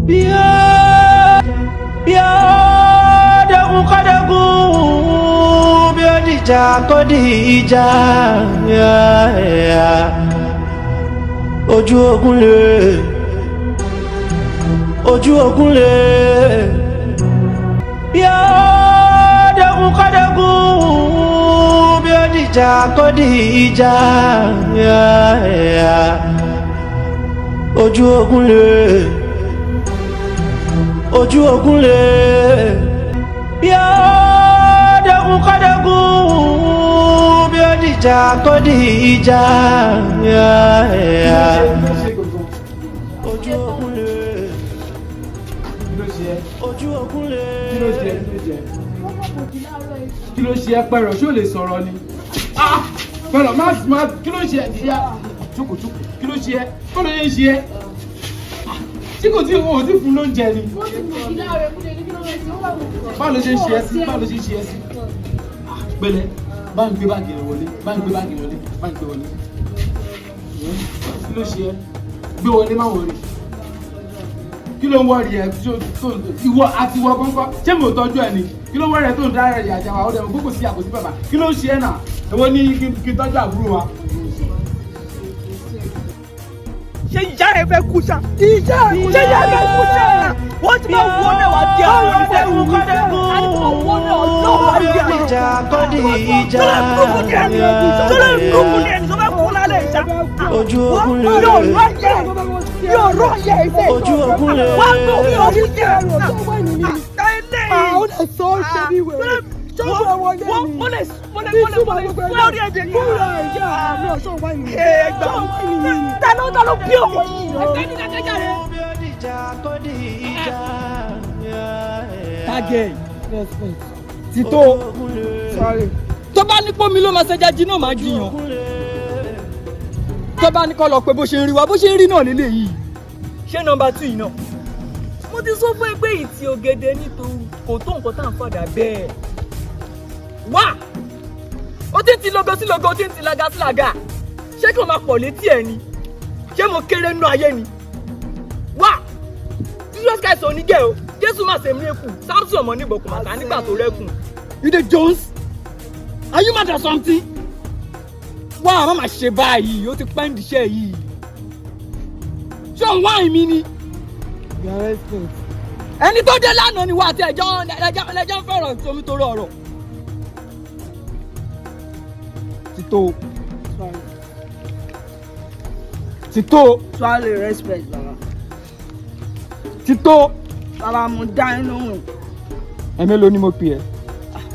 Bí ó dẹ́kun kọ́dẹ́kun, bí ó dìjà kó dìjà. Ojú ogun lè, ojú ogun lè. Bí ó dẹ́kun kọ́dẹ́kun, bí ó dìjà kó dìjà. Ojú ogun lè, ojú ogun lè. Bí ó dẹ́kun kọ́dẹ́kun, bí ó dìjà kó dìjà. Ojú ogun lè, ojú ogun lè. Kí ló ṣe? Kí ló ṣe? Kí ló ṣe ẹ́, pẹ̀rọ̀? Ṣé o lè sọ̀rọ̀ ni? Ah, pẹ̀rọ̀, má má, kí ló ṣe ẹ́? Ṣe jókòó, jókòó. Kí ló ṣe ẹ́? Kí ló ṣe ẹ́ tí kò tí o ò tí fún lóúnjẹ ni? Báwo ló ṣe ń ṣe ẹ́ sí? Báwo ló ṣe ń ṣe ẹ́ sí? Ah, pẹ̀lẹ́, bá ń gbé báàgì rẹ wọlé, bá ń gbé báàgì wọlé, bá ń gbé wọlé. Kí ló ṣe ẹ́? Gbé wọlé, má wọlé. Kí ló ń worry ẹ tó ìwọ àti ìwọ kọ́ńkọ́? Ṣé mi ò tọ́jú ẹ ni? Kí ló ń worry ẹ tó ń dára ẹ àjà wa? Ó dẹ̀ mọ̀ pé kò sí àkòsí bàbá. Kí ló ń ṣe ẹ náà? Èwo ní kí n tọ́jú àbúrò wa? Ṣé ìyá ẹ fẹ́ kú ṣá? Ìyá, ṣé ìyá ẹ fẹ́ kú ṣá? Wọ́n ti máa wọ náà wá di àwọn oníṣẹ́ ìwú. Bí ó dìjà kó dìjà. Tọ́lá burúkú ni ẹni, tọ́lá burúkú ni ẹni tó fẹ́ kú lálẹ́ ìṣá. Ojú ogun lè. Yóò rọ yẹ, yóò rọ yẹ ìṣe. Ojú ogun lè. Wọ́n gbọ́ mi orí jẹ. Ó lè sọ ó ṣe bí wèrè. Ṣọ́ọ̀bù wọlé ni. Mo lè mo lè mo lè mo lè fún orí ẹ̀jẹ̀ yìí. Fúnra ẹ̀ yá àmì ọ̀ṣọ́ wáìnì mi. Ẹgbà ta ló bí òkú yìí? Ẹgbẹ́ ní dákẹ́jà rẹ̀. Bí ó dìjà kó dìjà. Target tító tó bá ní pómi ló máa ṣẹja jí náà, máa jiyàn. Tó bá ní kọ́ lọ pé bó ṣe ń rí wa, bó ṣe ń rí náà lélẹ̀ yìí. Ṣé number two yìí náà mo ti sọ fún ẹ pé ìtì ògèdè nítorí kò tó nǹkan tá à ń fàdà bẹ́ẹ̀ wá. Ó ti ń ti logo sí logo, ó ti ń ti laga sí laga. Ṣé kí o máa pọ̀ létí ẹ ni? Ṣé mo kéré nínú ayé ni? Wá, Jesus Christ onígẹ̀ o, Jésù má ṣe mírèkù, Samson ọmọ níbo kò má ta nígbà tó rẹ́kùn. You dey jones? Are you mad or something? Wá, má má ṣe báyìí, ó ti pẹ́ ń diṣẹ́ yìí. Ṣé òun wá ìmí ni? Ẹni tó dé lánàá ni wà á ti ẹjọ́ ẹjọ́ ń fọ̀rọ̀ tómi torí ọ̀rọ̀. Tító. Tító. Swallow respect, baba. Tító. Bàbá, mo dá inú hùn. Ẹ̀mélòó ni mo pè ẹ́?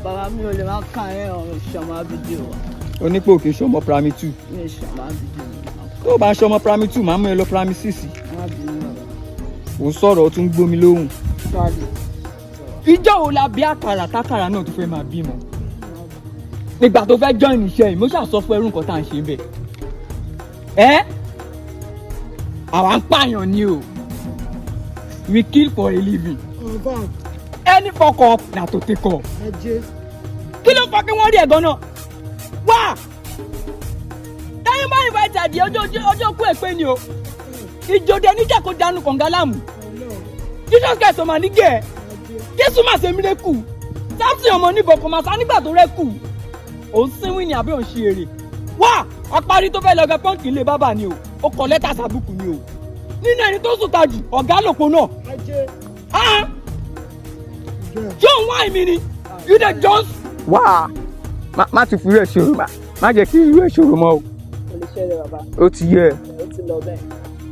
Bàbá, mi ò lè má kàn ẹ́ ọ̀rọ̀ ìṣọ̀mọ́ abídí o. Onípò kì í ṣọmọ primary two. Mi ò ṣọmọ abídí o. Tó o bá ń ṣọmọ primary two, máa mú ẹ lọ primary six. Má bínú, bàbá. Ò ń sọ̀rọ̀, ó tún gbómi lóhùn. Swallow. Ìjọ́ wo la bí àkàrà tákàrà náà tó fẹ́ máa bímọ? Nígbà tó fẹ́ join iṣẹ́ yìí, mo ṣàsọ fún ẹrú nǹkan tá à ń ṣe ń bẹ̀. Ẹ́ àwa ń pààyàn ni o. We kill for a living. Any fuck up na to take off. Kí ló fà kí wọ́n rí ẹ̀gán náà? Wá! Táyé bá invite àdìẹ ọjọ́ kú èpè ni o. Ìjòdè níjà kó dànù kànga láàmú. Jesus Christ ọmọ nígẹ̀. Jésù má ṣe mírèkù. Samson ọmọ níbọn kò máa sá nígbà tó rẹ́kù. Òun sínwín ni àbí òun ṣe èrè? Wá! Apárí tó fẹ́ lọ gẹ pọ́ǹkì ilé bábà ni o. Ó kọ lẹ́tà sàbùkù ni o. Nínú ẹni tó sùn tajù, ọ̀gá lòpọ̀ náà. Ah! Ṣé òun wá ìmí ni? You dey just. Wá, má ti fi irú ẹ̀ ṣòro, má jẹ́ kí irú ẹ̀ ṣòro mọ́ o. Kò lè ṣẹlẹ̀, bàbá. Ó ti yẹ. Ó ti lọ bẹ́ẹ̀.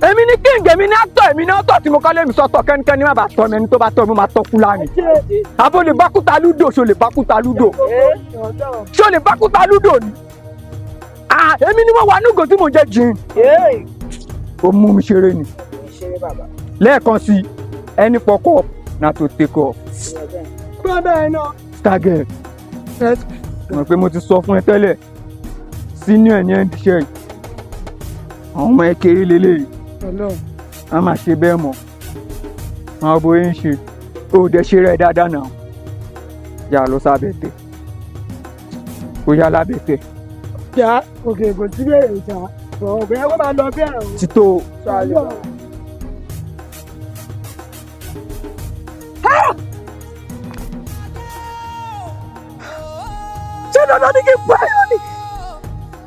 Èmi ní king, èmi ní actor, èmi ní author tí mo kọ́ lémi sọ́tọ̀. Kẹ́nikẹ́ni má bàa tọ́ mi, ẹni tó bá tọ́ mi, máa tọ́ kú lánìí. Àbó lè bákúta lúdò? Ṣo lè bákúta lúdò? Ṣo lè bákúta lúdò ni? Ah, èmi ni mo wà núgò tí mo jẹ́ jìn. Ó mú mi ṣeré ni. Ṣeré, bàbá. Lẹ́ẹ̀kan sí, ẹni fuck up na to take off. Bẹ́ẹ̀ náà. Stargate, mọ̀ pé mo ti sọ fún ẹ tẹ́lẹ̀, senior ní ẹ̀ ń diṣẹ́ yìí. Àwọn ọmọ ẹ kéré lélẹ́yìí, a máa ṣe bẹ́ẹ̀ mọ́ àwọn bóyá ń ṣe. Ó dẹ̀ ṣe rẹ̀ dáadáa náà. Yà lọ sábẹ́ tẹ̀, ó yá lábẹ́ tẹ̀. Jà òkè kò sí bèrè ìjà ọ̀gbẹ́ kó máa lọ bẹ́ẹ̀ o. Tító. Ọlọ́run. Dandan ni kí n pààyàn ni?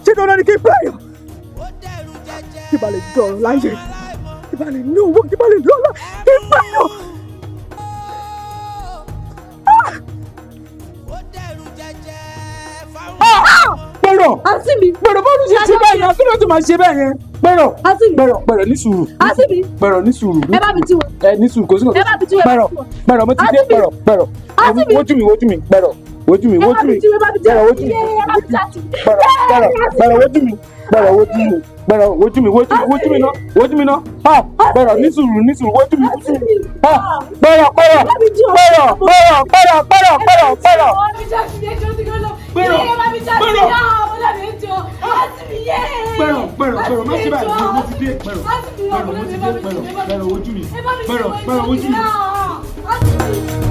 Ṣé dandan ni kí n pààyàn? Kí ba lè dọ̀rọ̀ láyé, kí ba lè ní owó, kí ba lè lọ́lá, kí n pààyàn. Pẹ̀rọ̀. Àǹtí mi. Pẹ̀rọ̀, báwo ló ṣe ṣe báyìí náà? Kí ló ti máa ṣe bẹ́ẹ̀ yẹn? Pẹ̀rọ̀. Àǹtí mi. Pẹ̀rọ̀, Pẹ̀rọ̀, ní sùúrù. Àǹtí mi. Pẹ̀rọ̀, ní sùúrù. Ẹ bá mi tí wọn. Ẹ ní sùúrù, kò sí nǹkan. Ẹ bá mi tí wọn. Pẹ̀rọ̀, Pẹ̀rọ̀, mo ti dé. Àǹtí mi. Pẹ̀rọ̀, Pẹ̀rọ̀. Àǹtí mi. Wojú mi, wojú mi, Pẹ̀rọ̀. Wojú mi, Ẹ bá wojú mi mi. tí wọn, ẹ bá mi tí Pẹ̀rọ̀, wọn. wojú mi. Yé, ẹ bá mi tí àǹtí mi. Pẹ̀rọ̀, Pẹ̀rọ̀, Pẹ̀rọ̀, wojú mi. Pẹ̀rọ̀, wojú mi. Pẹ̀rọ̀, wojú mi, wojú mi, wojú mi ná, wojú mi ná. Ah, Pẹ̀rọ̀, ní sùúrù, ní sùúrù, wojú mi, wojú mi. Ah, Pẹ̀rọ̀, Pẹ̀rọ̀, Pẹ̀rọ̀, Pẹ̀rọ̀, Pẹ̀rọ̀, Pẹ̀rọ̀, Pẹ̀rọ̀, Pẹ̀rọ̀. Pẹ̀rọ̀, Pẹ̀rọ̀. Pẹ̀rọ̀, Pẹ̀rọ̀, Pẹ̀rọ̀, má ṣe báyìí, mo ti dé, Pẹ̀rọ̀. Pẹ̀rọ̀, mo ti dé, Pẹ̀rọ̀, Pẹ̀rọ̀, wojú mi. Pẹ̀rọ̀, Pẹ̀rọ̀, wojú mi. Àǹtí mi.